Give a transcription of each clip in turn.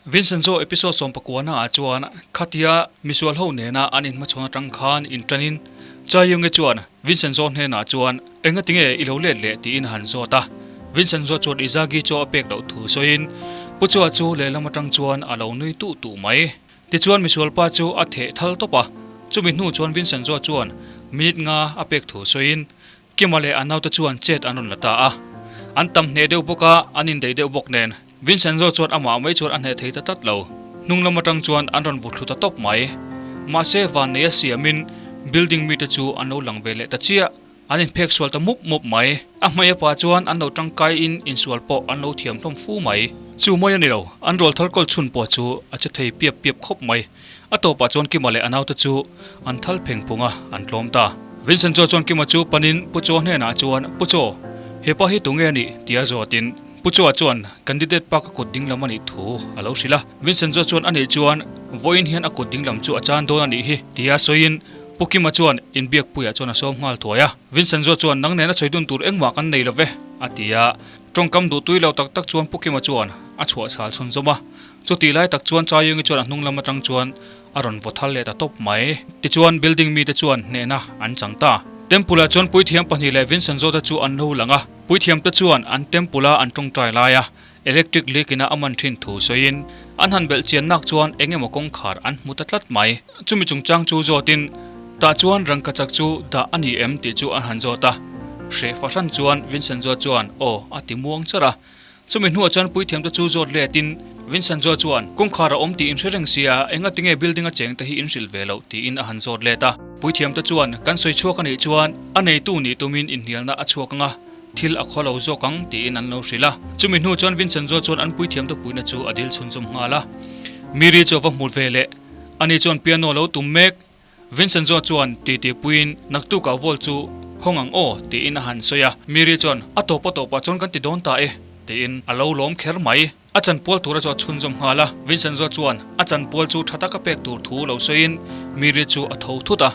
Vincenzo episode 19 na ah chuan khatia misual ho nena an inhmachhawn atang khan inṭanin Chaiyungi chuan Vincenzo hnenah chuan enga tinge i lo let leh tiin a han zawt a. Vincenzo chuan Izagi chaw a pek loh thu sawiin Pu Chua chu lehlam atang chuan a lo nui tuh tuh mai. Tichuan misualpa chu a theh thal tawp a, chumi hnu chuan Vincenzo chuan minute nga a pek thu sawiin Kima leh a naute chuan chet an rawn la ta a. An tam hneh deuh bawk a, an indeih deuh bawk nen. Vincenzo chuan amah mai chuan a hneh thei ta tlat lo. Hnung lam atang chuan an rawn vuthlu ta tawp mai. Mahse vannei a siamin building mite chu an lo lang ve leh ta chiah. An inphek sual ta mup mup mai. A hmei a pa chuan an lo tangkaiin insual pawh an lo thiam hlawm fu mai. Chu mai a ni lo, an rawl thar kawl chhun pawh chu a che thei piap piap khawp mai. A tawpah chuan Kima leh a naute chu an thal pheng phung a, an tlawm ta. Vincenzo chuan Kima chu panin Pu Chaw hnenah chuan, Pu Chaw, he pa hi tunge a nih? tia zawtin Pu Chaw chuan candidate pa ka kut dinglam a nih thu a lo hrilh a. Vincenzo chuan a nih chuan vawiin hian a kut dinglam chu a chan dawn a nih hi tia sawiin Pu Kima chuan inbiakpuiah chuan a sawm nghal thuai a. Vincenzo chuan nang nena sawi dun tur engmah kan nei lo ve a ti a. Tawngkam duhtui lo tak tak chuan Pu Kima chuan a chhuahchhal chhunzawm a. Chutih lai tak chuan Chaiyungi chuan a hnung lam atang chuan a rawn vaw thal leh ta tawp mai. Tichuan building mite chuan hnehna an chang ta. Temple ah chuan puithiam pahnih leh Vincent Zawta chu an lo lang a. Puithiam te chuan an temple a an tawngtai lai a, electric leak ina a man thin thu sawiin an han belh chian nak chuan eng emaw kawngkhar an hmu ta tlat mai. Chumi chungchang chu zawtin tah chuan rangkachak chu dah a ni em tih chu an han zawt a. Hreh fahran chuan Vincent Zawt chuan aw a ti muang char a. Chumi hnuah chuan puithiamte chu zawt letin Vincenzo chuan, Kawngkhar a awm tih in hre reng sia, enga tinge building a cheng te hi in hrilh ve loh? tiin a han zawt let a. Puithiamte chuan, Kan sawi chhuak a nih chuan a neitu nih tumin inhnialna a chhuak ang a, thil a khaw lo zawk ang, tiin an lo hrilh a. Chumi hnu chuan Vincenzo chuan an puithiamte puihna chu a dil chhunzawm nghal a. Miri chu a va hmu ve leh. Ani chuan piano lo tum mek. Vincenzo chuan titi puiin naktukah vawl chu hawng ang aw tiin a han sawi a, Miri chuan a tawp a tawpah chuan kan ti dawn ta e tiin a lo lawm kher mai. A chanpual tura chu a chhunzawm nghal a, Vincenzo chuan a chanpual chu tha taka pek tur thu lo sawiin Miri chu a tho thut a,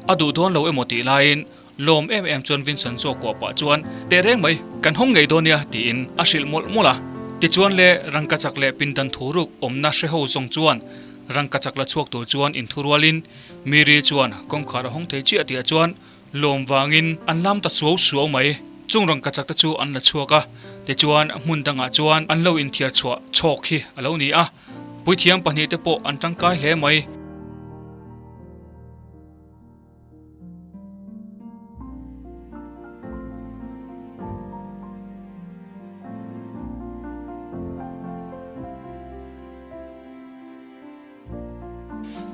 a duh dawn lo emaw tih laiin lawm em em chuan Vincenzo kuah pah chuan teh reng mai kan hawng ngei dawn nia tiin a hrilh mawlh mawlh a. Tichuan le rangkachak leh pindan thu ruk awmna hreho zawng chuan Rangkachak la chhuak tur chuan inthurualin Miri chuan kawngkhar a hawng thei chiah tihah chuan lawm vangin an lam ta suau suau mai. Chung rangkachak te chu an la chhuak a, tichuan hmun dangah chuan an lo inthiar chhuah chhawk hi a lo ni a, puithiam pahnihte pawh an tangkai hle mai.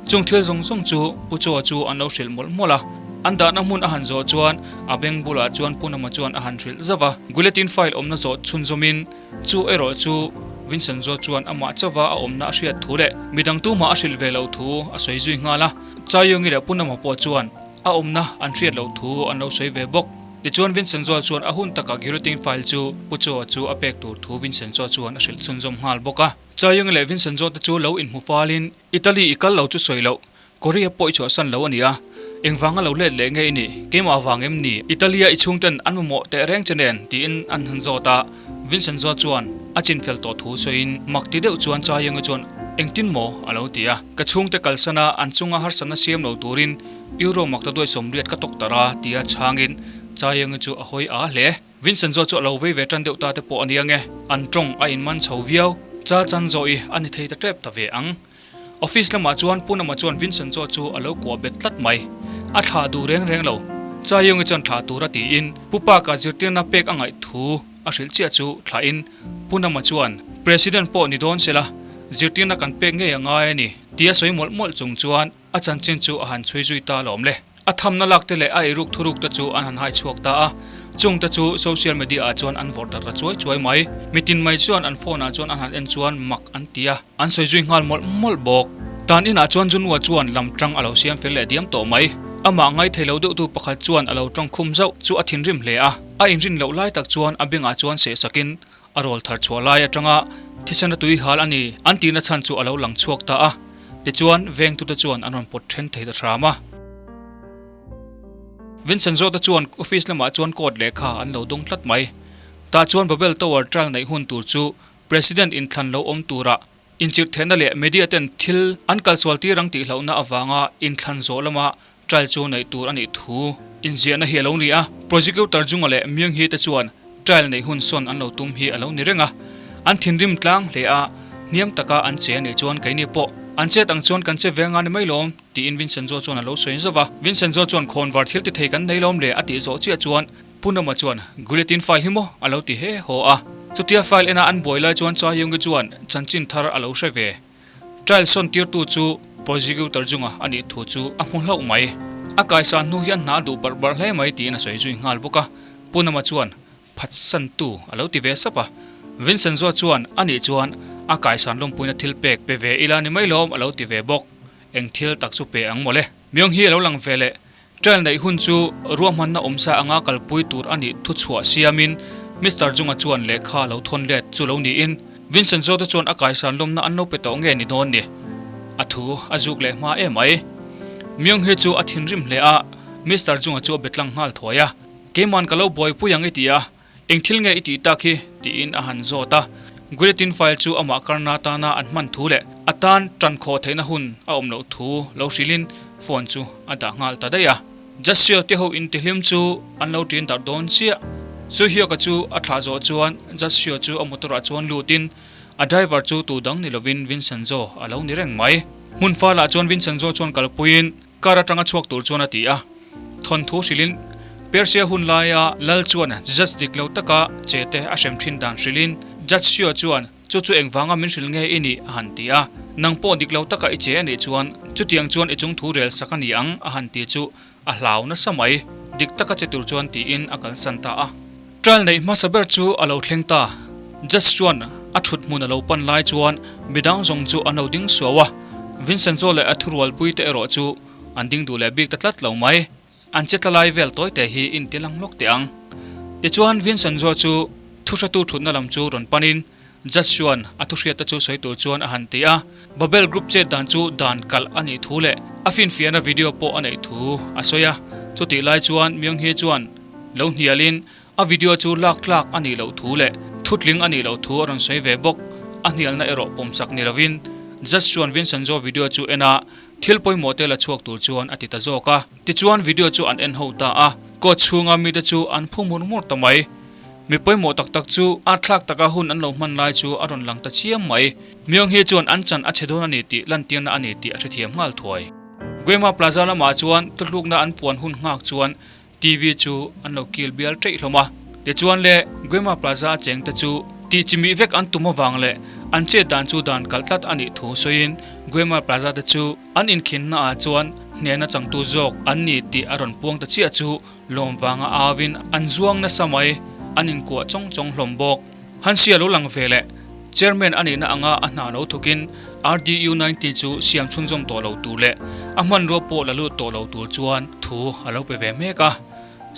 Chung thil zawng zawng chu Pu Chaw chu an lo hrilh mawlh mawlh a, an dahna hmun a han zawh chuan a beng bulah chuan Pu Nama chuan a han hrilh zauh a. Guletin file awmna zawh chhunzawmin chu erawh chu Vincent Zaw chuan amah chauva a awmna a hriat thu leh midang tumah a hrilh ve loh thu a sawi zui nghal a. Chaiyungi leh Pu Nama pawh chuan a awmna an hriat loh thu an lo sawi ve bawk. Tichuan Vincent Zaw chuan a hun takah guillotine file chu Pu Chaw chu a pek tur thu Vincent Zaw chuan a hrilh chhunzawm nghal bawk a. Chaiyungi leh Vincent Zaw te chu lo inhmu falin Italy i kal lo chu sawi loh, Korea pawh i chhuahsan lo a ni a, engvanga lo let leh nge i nih? Keimah avang em ni? Italy-a i chhungten an mamawh teh reng che nen? tiin an han zawt a, Vincent Zaw chuan a chinfel tawh thu sawiin mak ti deuh chuan Chaiyungi chuan engtin maw? a lo ti a, ka chhungte kalsana an chunga harsatna siam lo turin Euro makta duai 80 ka tawk tar a tia chhangin Chaiyungi chu a hawi a hle. Vincent zawh chu a lo vei ve tan deuh ta te pawh a nia nge, an tawng a inman chho viau. Cha chan zawh i a ni thei ta tep ta ve ang. Office lamah chuan Pu Nama chuan Vincent zawh chu a lo kuah bet tlat mai. A thlah duh reng reng lo. Cha Yungi chuan thlah tur a tiin Pu Park-a zirtirna pek a ngaih thu a hrilh chiah chu thlahin Pu Nama chuan President pawh ni dawn sela zirtirna kan pek ngei a ngai a ni tia sawi mawlh mawlh chung chuan A chanchin chu a han chhui zui ta alawm le. A thamna lak te leh a eiruk thuruk te chu an han hai chhuak ta a, chung te chu social media ah chuan an vawrh darh ta chuai chuai mai. Mitin mai chuan an phone ah chuan an han en chuan mak an ti a, an sawi zui nghal mawlh mawlh bawk. Tan inah chuan Junua chuan lam tang a lo siam fel leh diam tawh mai. Amah ngaithei lo deuhtu pakhat chuan a lo tawng khum zauh chu a thinrim hle a, a inrin loh lai tak chuan a bengah chuan seh sakin A rawl thar chhuah lai atanga thisena tui hal a ni an tihna chhan chu a lo lang chhuak ta a, tichuan vengtute chuan an rawn pawt then thei ta hram a. Vincent zawhte chuan office lamah chuan court lehkha an lo dawng tlat mai. Tah chuan Babel Tower trial neih hun tur chu President inthlan lo awm turah. Inchirhthehna leh media ten thil an kalsual tir ang tih hlauhna avanga inthlan zawh lama trial chu neih tur a nih thu inziahna hi a lo ni a. Prosecutor Junga leh Myung-hee te chuan trial neih hun sawn an lo tum hi a lo ni reng a. An thinrim tlang hle a, hniam taka an che a nih chuan keini pawh an chet ang chuan kan che ve anga ni mai lawm tiin Vincenzo chuan a lo sawi zauh a. Vincenzo chuan khawnvar thil ti thei kan nei lawm le a tih zawh chiah chuan Pu Nama chuan, Guillotine file hi maw? a lo ti he haw a. Chutia file ena an buai lai chuan Cha Yoongi chuan chanchin thar a lo hre ve. Trial sawn tirtu chu Prosecutor Junga a nih thu chu a hmu hlauh mai. A kaisan hnu hian hna a duh barh barh hle mai tiin a sawi zui nghal bawk a. Pu Nama chuan, Phatsantu a lo ti ve sap a. Vincenzo chuan, A nih chuan a kaisan lawmpuina thil pek pe ve ila ni mai lawm a lo ti ve bawk. Eng thil tak chu pe ang mawle. Myung hi a lo lang ve leh. Trial neih hun chu ruahmanna awmsa anga kalpui tur a nih thuchhuah siamin Mister Junga chuan lehkha lo thawn let chu lo niin Vincenzo te chuan a kaisan lawmna an lo pe tawh nge ni dawn ni? A thu a zuk leh hma em ai. Myung hi chu a thinrim hle a, Mister Junga chu a be tlang nghal thuai a. Keiman ka lo buaipui ang i ti a, Eng thil nge i tih tak hi? tiin a han zawt a. Guillotine file chu amah karna atana an hman thu leh a tan tan khawh theihna hun a awm loh thu lo hrilhin phone chu a dah nghal ta daih a. Jasio te ho intihlim chu an lo ṭin darh dawn chiah. Suhioka chu a thlah zawh chuan Jasio chu a motor ah chuan lutin a driver chu tu dang ni lovin Vincenzo a lo ni reng mai. Hmun fal ah chuan Vincenzo chuan kalpuiin Car atanga chhuak tur chuan a ti a, thawnthu hrilhin Persia hun laia lal chuan judge dik lo taka che te a hrem thin dan hrilhin Judge Sio chuan chu chu engvanga min hrilh nge i nih a han ti a, nang pawh dik lo taka i che a nih chuan chutiang chuan i chung thu rel sak a ni ang a han ti chu a hlau nasa mai, dik taka che tur chuan tiin a kalsan ta a. Trial neih hmasa ber chu a lo thleng ta. Judge chuan a thut hmun a lo pan lai chuan midang zawng chu an lo ding suau a, Vincenzo leh a thurualpui te erawh chu an ding duh leh bik ta tlat lo mai. An che tla lai vel tawi te hi inti lang lawk teh ang. Tichuan Vincenzo chu thuhretu thutna lam chu rawn panin Judge chuan a thuhriatte chu sawi tur chuan a han ti a, Babel Group chet dan chu dan kalh a nih thu leh a finfiahna video pawh a neih thu a sawi a. Chutih lai chuan Myung-hee chuan lo hnialin a video chu lak tlak a nih loh thu leh thutling a nih loh thu a rawn sawi ve bawk. A hnialna erawh pawmsak ni lovin Judge chuan Vincenzo video chu en a, thil pawimawh te la chhuak tur chuan a ti ta zawk a. Tichuan video chu an en ho ta a, court chhunga mite chu an phu mur mur ta mai. Mi pawimawh tak tak chu a thlak taka hun an lo hman lai chu a rawn lang ta chiam mai. Myung hi chuan an chan a chhe dawn a ni tih lantirna a ni tih a hrethiam nghal thuai. Guema Plaza lamah chuan thuhlukna an puan hun nghak chuan TV chu an lo kil bial ṭeih hlawm a. Tichuan le Guema Plaza a cheng te chu tih chimih vek an tum avang leh an chet dan chu dan kalh tlat a nih thu sawiin Guema Plaza te chu an inkhinna ah chuan hnehna changtu zawk an ni tih a rawn puang ta chiah chu Lawm vanga auin an zuang nasa mai, an inkuah chawng chawng hlawm bawk. Hansi a lo lang ve leh, Chairman a nihna anga a hna lo thawkin RDU 90 chu siam chhunzawm tawh lo tur leh a hmanrua pawh la lut tawh lo tur chuan thu a lo pe ve mek a.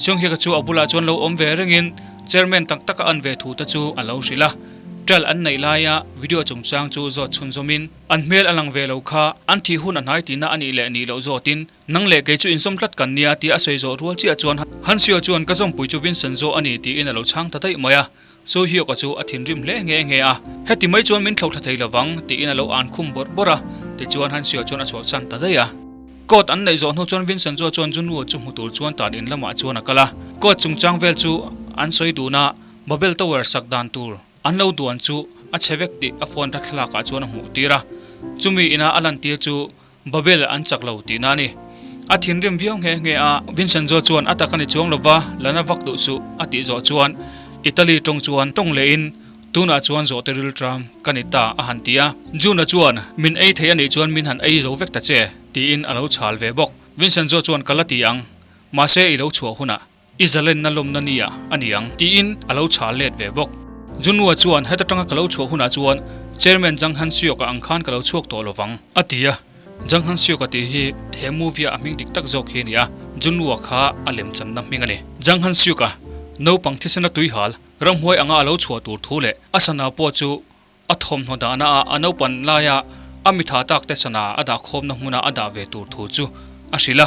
Seunghyeka chu a bulah chuan lo awm ve rengin Chairman tak taka an ve thu te chu a lo hrilh a. Trial an neih laia video chungchang chu zawt chhunzawmin an hmel a lang ve lo kha an thih hun a hnai tihna a nih leh nih loh zawtin Nang leh kei chu inzawm tlat kan nia tia a sawi zawh rual chiah chuan Hansio chuan ka zawmpui chu Vincent zawh a ni tiin a lo chhang ta daih mai a, Sohioka chu a thinrim hle nghe nghe a, heti mai chuan min thlohthla thei lovang tiin a lo an khum bawrh bawrh a, tichuan Hansio chuan a chhuahsan ta daih a. Court an neih zawh hnu chuan Vincent zawh chuan Junwoo chu hmu tur chuan tan in lamah chuan a kal a, court chungchang vel chu an sawi dun a, Babel Tower sak dan tur an lo duan chu a chhe vek tih a phone thlalak ah chuan a hmuh tir a, chumi ina a lantir chu Babel an chak lo tihna a ni. A thinrim viau nghe nghe a, Vincenzo chuan a tak a ni chuang lova, la na vak duh suh a tih zawh chuan Italy tawng chuan tawng lehin tunah chuan zawhte rilṭam ka ni ta a han ti a. June-a chuan min ei thei a nih chuan min han ei zo vek ta che tiin a lo chhal ve bawk. Vincenzo chuan ka la ti ang, mahse i lo chhuah hunah I zalenna lawmna nia a ni ang, tiin a lo chhal let ve bawk. Junua chuan heta tanga ka lo chhuah hunah chuan Chairman Jang Han Seok-a ang khan ka lo chhuak tawh lovang, a ti a. Jang Han Seok-a tih hi he movie-a a hming dik tak zawk hi a ni a, Junua kha a lemchanna hming a ni. Jang Han Seok-a naupang thisena tuihal ramhuai anga a lo chhuah tur thu leh a sana pawh chu A thawmhnaw dahna ah a naupan laia a mitha tak te sana a dah khawmna hmuna a dah ve tur thu chu a hrilh a,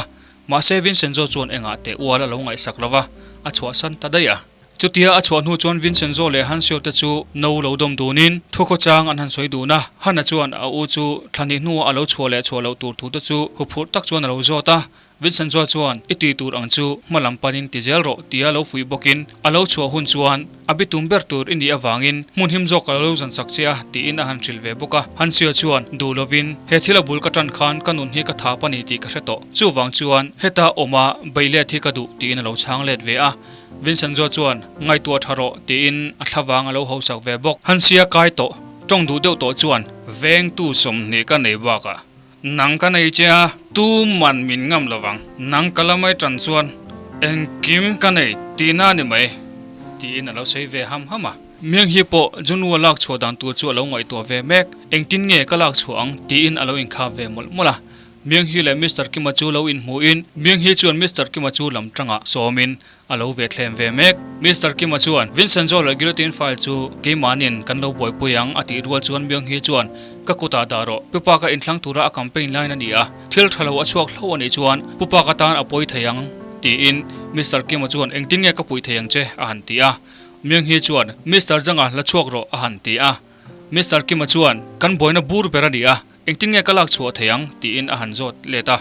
mahse Vincenzo chuan engah teh ual a lo ngaihsak lo va, a chhuahsan ta daih a. Chutia a chhuah hnu chuan Vincenzo leh Hansio te chu no lo dawm dunin thukhawchang an han sawi dun a. Hana chuan a u chu thla hnih hnuah a lo chhuah leh chhuah loh tur thu te chu huphurh tak chuan a lo zawt a. Vincenzo chuan, I tih tur ang chu hma lam panin ti zel rawh tia lo fuih bawkin a lo chhuah hun chuan a bitum ber tur i nih avangin hmun him zawk ka lo zan sak che a tiin a han hrilh ve bawk a. Hansio chuan, Duh lovin he thil a bul ka tan khan ka nun hi ka thap a ni tih ka hre tawh. Chuvang chuan heta awma beih let hi ka duh tiin a lo chhang let ve a. Vincenzo chuan, Ngaihtuah tha rawh tiin a thlavang a lo hausak ve bawk. Hansia kai tawh, tawng duh deuh tawh chuan, Vengtu 20 ka nei bakah Nang ka nei che a, tu man min ngam lo vang. Nang ka la mai tan chuan engkim ka nei tihna a ni mai, tiin a lo sawi ve ham ham a. Miang hi pawh Junua lak chhuah dan tur chu a lo ngaihtuah ve mek. Engtin nge ka lak chhuah ang tiin a lo inkhap ve mawlh mawlh a. Miang hi leh Mister Kima chu lo inhmuhin Miang hi chuan Mister Kima chu lam tangah sawmin A lo ve thlem ve mek. Mister Kima chuan, Vincenzo leh Guillotine file chu keimahnin kan lo buaipui ang a tih rual chuan Myung Hee chuan, Ka kutah dah rawh, Pu Park-a inthlang tura a campaign line a ni a, thil tha lo a chhuak hlo a nih chuan Pu Park-a tan a pawi thei ang, tiin Mister Kima chuan, Engtin nge ka puih thei ang che? a han ti a. Myung Hee chuan, Mister Jang-a la chhuak rawh a han ti a. Mister Kima chuan, Kan buaina bur ber a ni a, engtin nge ka lak chhuah thei ang? tiin a han zawt let a.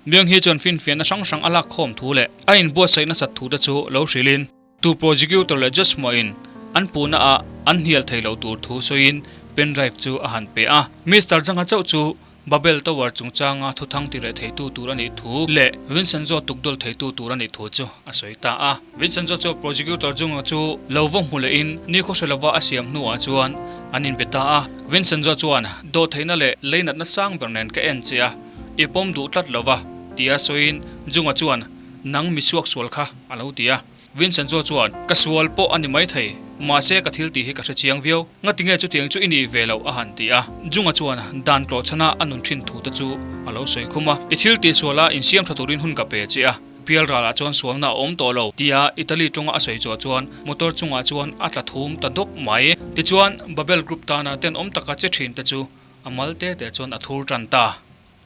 Myung hi chuan finfiahna hrang hrang a lak khawm thu leh a inbuatsaih nasat thu te chu lo hrilhin, tu prosecutor leh judge mawhin an puhna ah an hnial thei loh tur thu sawiin pen drive chu a han pe a. Mister Zhang-a chauh chu Babel Tower chungchanga thuthang ti reh theitu tur a nih thu leh Vincenzo tukdawl theitu tur a nih thu chu a sawi ta a. Vincenzo chu prosecutor Zhang-a chu lo va hmu lehin nikhaw hre lova a siam hnuah chuan an inbe ta a. Vincenzo chuan dawhtheihna leh leinatna sang ber nen ka en che a. I pawm duh tlat lo va, tia sawiin Junga chuan, Nang mi suak sual kha, a lo ti a. Vincenzo chuan, Ka sual pawh a ni maithei, mahse ka thil tih hi ka hre chiang viau. Ngatinge chutiang chu i nih ve loh? a han ti a. Junga chuan dan tlawhchhana a nun thin thu te chu a lo sawi khum a. I thil tih suala insiam tha turin hun ka pe che a, pial ralah chuan sualna a awm tawh lo, tia Italy tawnga a sawi chhuah chuan motor chungah chuan a tla thum ta dawp mai. Tichuan, Babel Group tana tenawm taka che thin te chu A mal te te chuan a thur tan ta.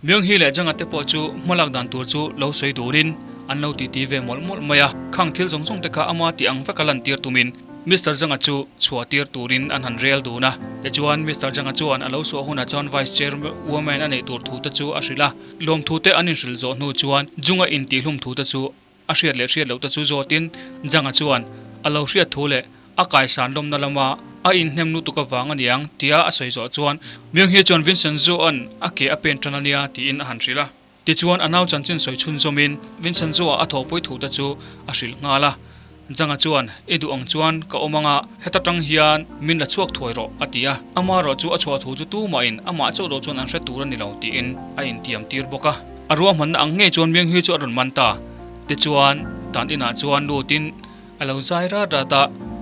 Myung Hee leh Jang-a te pawh chu hmalak dan tur chu lo sawi durin an lo titi ve mawlh mawlh mai a. Khang thil zawng zawng te kha ama tih ang veka lantir tumin Mister Jang-a chu chhuah tir turin an han rel dun a. Tichuan Mister Jang-a chuan a lo chhuah hunah chuan Vice Chairwoman a neih tur thu te chu a hrilh a. Lawmthu te an inhrilh zawh hnu chuan Jung-a intihlum thu te chu A hriat leh hriat loh te chu zawtin Janga chuan a lo hriat thu leh a kaisan lawmna lama a inhnem lutuk avang a niang tia a sawi zawh chuan Myung Hee chuan Vincent Zhuan a ke a pen tan a nia tiin a han hrilh a. Tichuan a nau chanchin sawi chhunzawmin Vincent Zhua a thawhpui thu te chu a hrilh nghal a. Janga chuan I duh ang chuan ka awm anga heta tang hian min la chhuak thuai rawh a ti a. Amaherawh chu a chhuah thu chu tumahin amah chauh loh chuan an hre tur a ni lo tiin a intiam tir bawk a. A ruahmanna ang ngei chuan Myung Hee chu a rawn man ta. Tichuan, tan inah chuan lutin a lo zai rat rat a,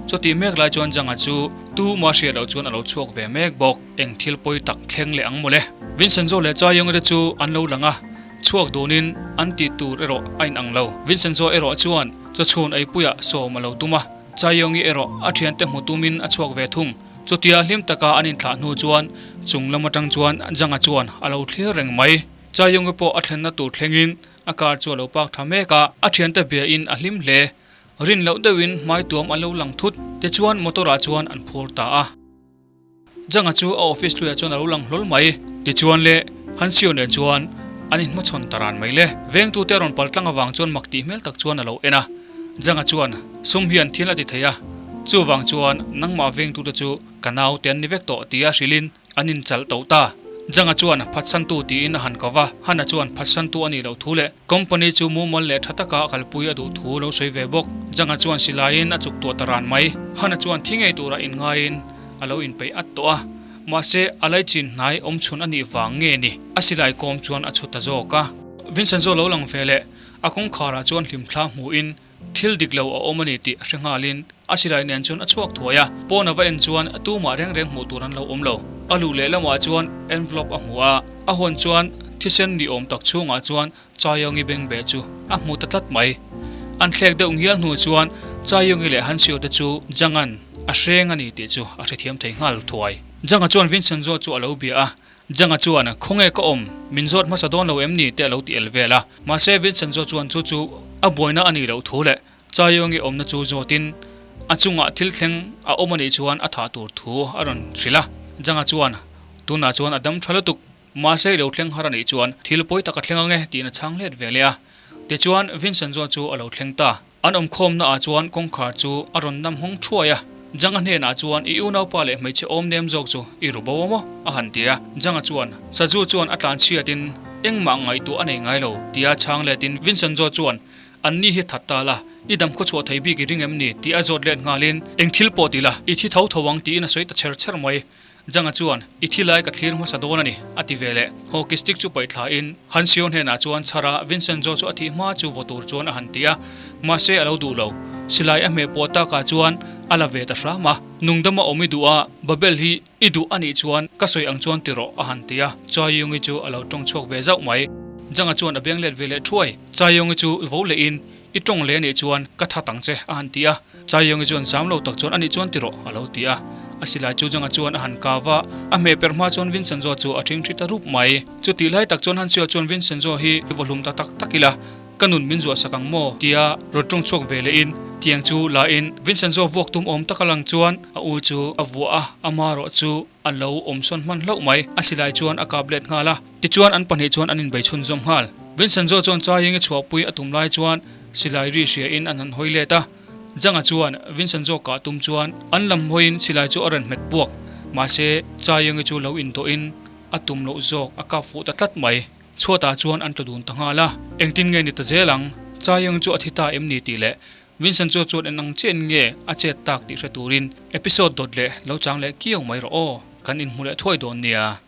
chutih mek lai chuan Janga chu tuma hriat loh chuan a lo chhuak ve mek bawk. Eng thil pawi tak thleng leh ang mawle. Vincenzo leh Chai Yong te chu an lo lang a, chhuak dunin an tih tur erawh a inang lo. Vincenzo erawh chuan chawchhun eipuiah sawm a lo tum a, Chai Yong-i erawh a thiante hmu tumin a chhuak ve thung. Chutia hlim taka an inthlah hnu chuan chung lam atang chuan Janga chuan a lo thlir reng mai. Chai Yong-i pawh a thlenna tur thlengin A car chu a lo park tha mek a, a thiante bia in a hlim hle. Rin loh deuhin hmai tuam a lo lang thut. Tichuan motor ah chuan an phur ta a. Janga chu a office hluiah chuan a lo lang hlawl mai. Tichuan le Hansio nen chuan an inhmachhawn ta ran mai le. Vengtute a rawn pal tlang avang chuan mak tih hmel tak chuan a lo en a. Janga chuan sum hian thil a ti thei a, chuvang chuan nangmah vengtute chu ka naute an ni vek tawh tia hrilhin An inchalh tawh ta. Janga chuan phatsantu tiin a han ko va, Hana chuan phatsantu a nih loh thu leh company chu mumal leh tha taka a kalpui a duh thu lo sawi ve bawk. Janga chuan silaiin a chuk tuah ta ran mai. Hana chuan thi ngei tura inngaiin a lo inpeih at tawh a, mahse a laichin hnai awmchhun a nih vang nge ni a silai kawm chuan a chhu ta zawk a. Vincenzo lo lang ve leh a kawngkharah chuan hlimthla hmuhin Thil dik lo a awm a ni tih a hre nghalin a silai nen chuan a chhuak thuai a, pawn a va en chuan tumah reng reng hmuh tur an lo awm lo. A luh leh lamah chuan envelope a hmu a, a hawn chuan thisen ni awm tak chhungah chuan Chaiyongi bengbeh chu a hmu ta tlat mai. An thlek deuh ngial hnu chuan Chaiyongi leh Hansio te chu Jangan a hreng a ni tih chu a hrethiam thei nghal thuai. Janga chuan Vincenzo chu a lo bia a, Janga chuan, Khawnge ka awm? Min zawt hmasa dawn lo em ni? te a lo ti el vel a. Mahse, Vincenzo chuan chu chu a buaina a nih loh thu leh Chaiyongi awmna chu zawtin A chungah thil thleng a awm a nih chuan a thah tur thu a rawn hrilh a. Janga chuan, Tunah chuan a dam tha lutuk, mahse i lo thleng har a nih chuan thil pawi tak a thleng ang e, tiin a chhang let ve leh a. Tichuan, Vincent zawh chu a lo thleng ta. An awmkhawmna ah chuan kawngkhar chu a rawn nam hawng thuai a. Janga hnenah chuan, I unaupa leh hmeichhe awm nem zawk chu i ru bo a maw? a han ti a. Janga chuan, Sazu chuan a tlanchhiatin engmah ngaihtuah a nei ngai lo, tia chhang letin Vincent zawh chuan, An ni hi that ta la, i dam khawchhuah thei bik i ring em ni? tih a zawt let nghalin, Eng thil pawh ti la, i thi tho tho ang tiin a sawi ta chher chher mai. Janga chuan, I thi lai ka thlir hmasa dawn a ni, a ti ve leh. Hockey stick chu paih thlain, Han Sio hnenah chuan chhar a, Vincenzo chu a thih hma chu vaw tur chuan a han ti a, mahse a lo duh lo. Silai a hmeh pawh takah chuan a la ve ta hram a. Nungdama awm i duh a, Babel hi I duh a nih chuan ka sawi ang chuan ti rawh a han ti a, Chaiyungi chu a lo tawng chhuak ve zauh mai. Janga chuan a beng let ve leh thuai. Chaiyungi chu vo lehin, I tawng leh a nih chuan ka that ang che a han ti a. Chaiyungi chuan zam lo tak chuan a nih chuan ti rawh a lo ti a. A silai chu Janga chuan a han kau va, a hmeh per hma chuan Vincenzo chu a thing thi ta rup mai. Chutih lai tak chuan Hansio chuan Vincenzo hi i vawhlum ta tak tak ila, Ka nun min zuah sak ang maw? tia rawn tawng chhuak ve lehin tiang chu la in Vincenzo vuak tum awm taka lang chuan a u chu a vuah a, ama rawh chu a lo awm sawn hman hlauh mai. A silai chuan a kap let nghal a, tichuan an pahnih chuan an inbei chhunzawm nghal. Vincenzo chuan Chaiyingi chhuahpui a tum lai chuan silai ri hria in an han hawi let a, Janga chuan Vincenzo kah tum chuan an lam hawiin silai chu a rawn hmet puak. Mahse Chaiyingi chu lo indawhin a tum loh zawk a kap fuh ta tlat mai. Chhuatah chuan an tla dun ta nghal a, engtin nge ni ta zel ang? Chaiyang chu a thi ta em ni tih leh Vincent chu chuan en ang chiah nge a chet tak tih hre turin episode dawt leh lo chang leh kiau mai rawh aw, kan inhmu leh thuai dawn nia.